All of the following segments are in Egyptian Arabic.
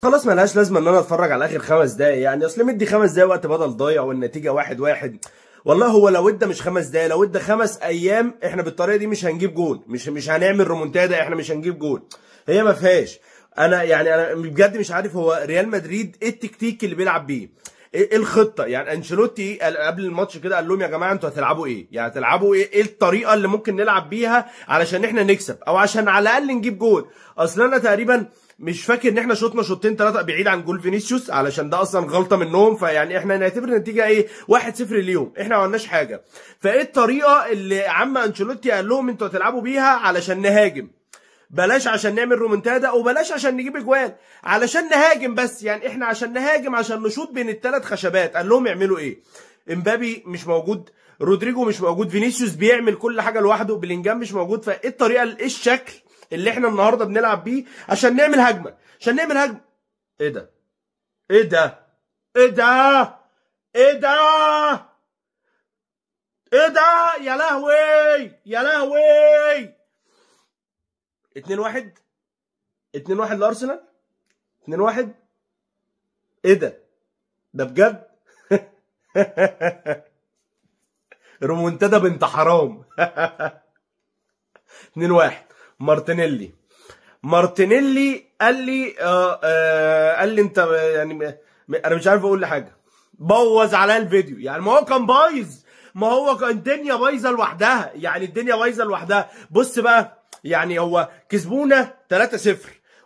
خلاص ملهاش لازمه ان انا اتفرج على اخر 5 دقايق، يعني اصل مدي 5 دقايق وقت بدل ضايع والنتيجة 1-1. والله هو لو ادى مش 5 دقايق، لو ادى 5 ايام احنا بالطريقة دي مش هنجيب جول، مش هنعمل رومونتادا، احنا مش هنجيب جول. هي ما فيهاش. انا يعني انا بجد مش عارف هو ريال مدريد ايه التكتيك اللي بيلعب بيه، ايه الخطة؟ يعني انشيلوتي قبل الماتش كده قال لهم يا جماعة انتوا هتلعبوا ايه؟ يعني هتلعبوا ايه؟ ايه الطريقة اللي ممكن نلعب بيها علشان احنا نكسب او عشان على الاقل نجيب جول؟ اصل انا تقريبا مش فاكر ان احنا شطنا شوطين 3 بعيد عن جول فينيسيوس، علشان ده اصلا غلطه منهم، فيعني احنا نعتبر النتيجة ايه؟ 1-0 ليهم، احنا ما عملناش حاجة. فايه الطريقة اللي عم انشيلوتي قال لهم انتوا هتلعبوا بيها علشان نهاجم؟ بلاش عشان نعمل رومنتادا وبلاش عشان نجيب اجوال، علشان نهاجم بس، يعني احنا عشان نهاجم عشان نشوط بين الثلاث خشبات. قال لهم اعملوا ايه؟ امبابي مش موجود، رودريجو مش موجود، فينيسيوس بيعمل كل حاجة لوحده، بلينجهام مش موجود. فايه الطريقة، ايه الشكل اللي احنا النهارده بنلعب بيه عشان نعمل هجمة؟ عشان نعمل هجمة. ايه ده؟ ايه ده؟ ايه ده؟ ايه ده؟ ايه ده؟ يا لهوي يا لهوي. 2-1 2-1 لارسنال، 2-1. ايه ده؟ ده بجد؟ رومونتادا بنت حرام. 2-1. مارتينيلي، مارتينيلي قال لي قال لي انت يعني انا مش عارف اقول لحاجة، بوظ عليا الفيديو. يعني ما هو كان بايظ، ما هو كان الدنيا بايظة لوحدها، يعني الدنيا بايظة لوحدها. بص بقى، يعني هو كسبونا 3-0،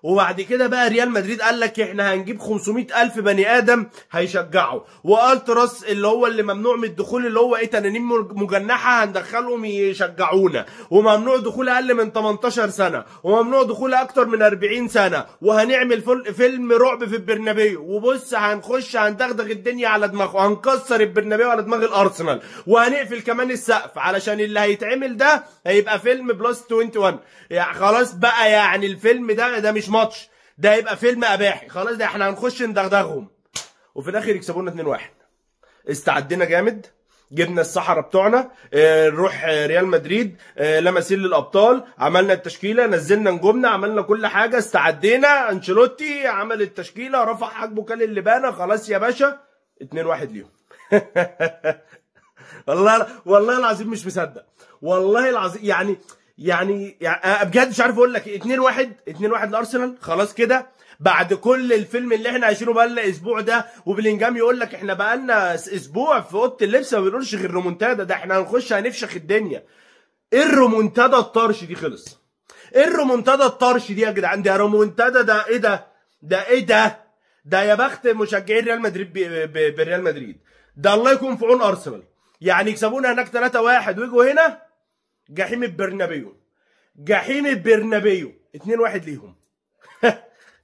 وبعد كده بقى ريال مدريد قال لك احنا هنجيب 500,000 بني ادم هيشجعوا، والتراس اللي هو اللي ممنوع من الدخول اللي هو ايه تنانين مجنحه هندخلهم يشجعونا، وممنوع دخول اقل من 18 سنة، وممنوع دخول اكتر من 40 سنة، وهنعمل فيلم رعب في البرنابيو، وبص هنخش هندغدغ الدنيا على دماغه، وهنكسر البرنابيو على دماغ الارسنال، وهنقفل كمان السقف علشان اللي هيتعمل ده هيبقى فيلم plus 21. يعني خلاص بقى، يعني الفيلم ده مش ماتش، ده هيبقى فيلم اباحي خلاص، ده احنا هنخش ندغدغهم. وفي الاخر يكسبونا 2-1. استعدينا جامد، جبنا السحرة بتوعنا، نروح ريال مدريد، لا مثيل للابطال، عملنا التشكيلة، نزلنا نجومنا، عملنا كل حاجة، استعدينا. انشيلوتي عمل التشكيلة، رفع حاجبه كل اللبانه، خلاص يا باشا 2-1 ليهم. والله والله العظيم مش مصدق، والله العظيم يعني يعني بجد مش عارف اقول لك. 2-1 2-1 لارسنال خلاص كده، بعد كل الفيلم اللي احنا عايشينه بقالنا اسبوع ده، وبلينجهام يقول لك احنا بقالنا اسبوع في اوضة اللبس ما بنقولش غير رومونتادا، ده احنا هنخش هنفشخ الدنيا. ايه الرومونتادا الطرش دي؟ خلص. ايه الرومونتادا الطرش دي يا جدعان؟ ده رومونتادا، ده ايه ده؟ ده ايه ده؟ ده يا بخت مشجعين ريال مدريد بريال مدريد، ده الله يكون في عون ارسنال. يعني يكسبونا هناك 3-1 ويجوا هنا جحيم البرنابيو، جحيم البرنابيو. 2-1 ليهم.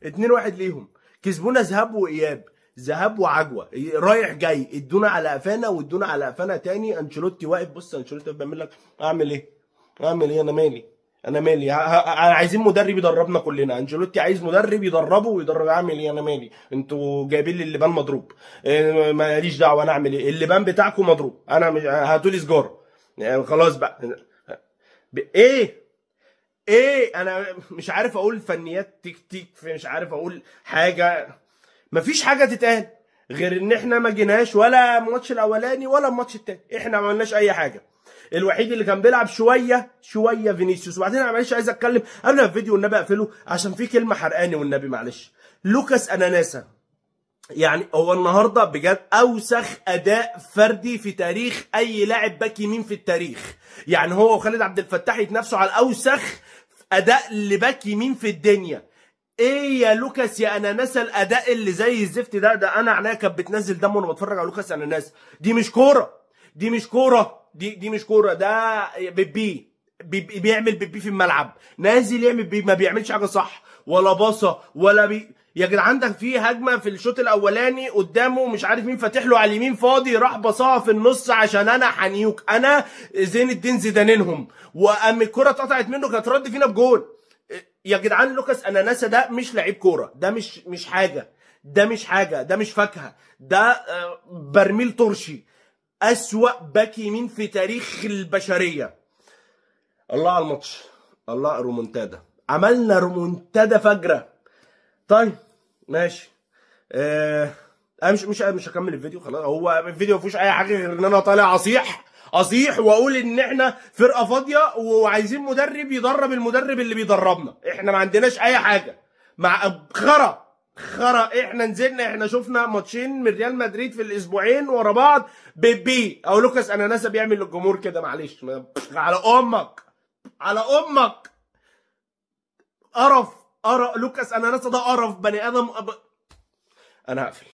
2-1 ليهم. كسبونا ذهاب واياب، ذهاب وعجوه، رايح جاي، ادونا على قفانا وادونا على قفانا تاني. انشيلوتي واقف، بص انشيلوتي بيعمل لك اعمل ايه؟ اعمل ايه؟ انا مالي؟ انا مالي؟ عايزين مدرب يدربنا كلنا. انشيلوتي عايز مدرب يدربه ويدرب. اعمل ايه؟ انا مالي؟ انتوا جايبين لي اللبان مضروب، ماليش دعوه، انا اعمل ايه؟ اللبان بتاعكم مضروب، انا مش هاتوا لي سجاره يعني خلاص بقى. ايه ايه؟ انا مش عارف اقول فنيات تكتيك، مش عارف اقول حاجة، مفيش حاجة تتقال غير ان احنا ما جيناش ولا الماتش الاولاني ولا الماتش التاني، احنا ما عملناش اي حاجة. الوحيد اللي كان بيلعب شوية شوية فينيسيوس. وبعدين انا معلش عايز اتكلم قبل ما الفيديو والنبي اقفله عشان في كلمة حرقاني والنبي معلش. لوكاس اناناسا، يعني هو النهارده بجد اوسخ اداء فردي في تاريخ اي لاعب باك يمين في التاريخ. يعني هو وخالد عبد الفتاح يتنافسوا على اوسخ اداء لباك يمين في الدنيا. ايه يا لوكاس يا اناناسا الاداء اللي زي الزفت ده؟ ده انا عينيا كانت بتنزل دم وانا بتفرج على لوكاس اناناسا. دي مش كورة، دي مش كورة، دي مش كورة، ده بيبي بيعمل بيبي في الملعب، نازل يعمل بيبي، ما بيعملش حاجة صح ولا باصة ولا بي. يا جدعان ده في هجمة في الشوط الاولاني قدامه مش عارف مين فاتح له على اليمين فاضي، راح بصاها في النص عشان انا حنيوك، انا زين الدين زيدانينهم، وقام الكره اتقطعت منه كانت رد فينا بجول. يا جدعان لوكاس اناناسا ده مش لعيب كورة، ده مش حاجة، ده مش حاجة، ده مش فاكهة، ده برميل طرشي. اسوأ باك يمين في تاريخ البشرية. الله على الماتش، الله رومونتادا، عملنا رومونتادا فجره. طيب ماشي. انا مش هكمل الفيديو خلاص، هو الفيديو ما فيهوش اي حاجة غير ان انا طالع اصيح واقول ان احنا فرقه فاضية وعايزين مدرب يدرب المدرب اللي بيدربنا. احنا ما عندناش اي حاجة، مع خرا خرا. احنا نزلنا، احنا شفنا ماتشين من ريال مدريد في الاسبوعين ورا بعض، بيبي او لوكاس اناناسا بيعمل للجمهور كده، معلش على امك على امك، قرف قرف. لوكاس اناناسا ده قرف بني ادم. انا هقفل.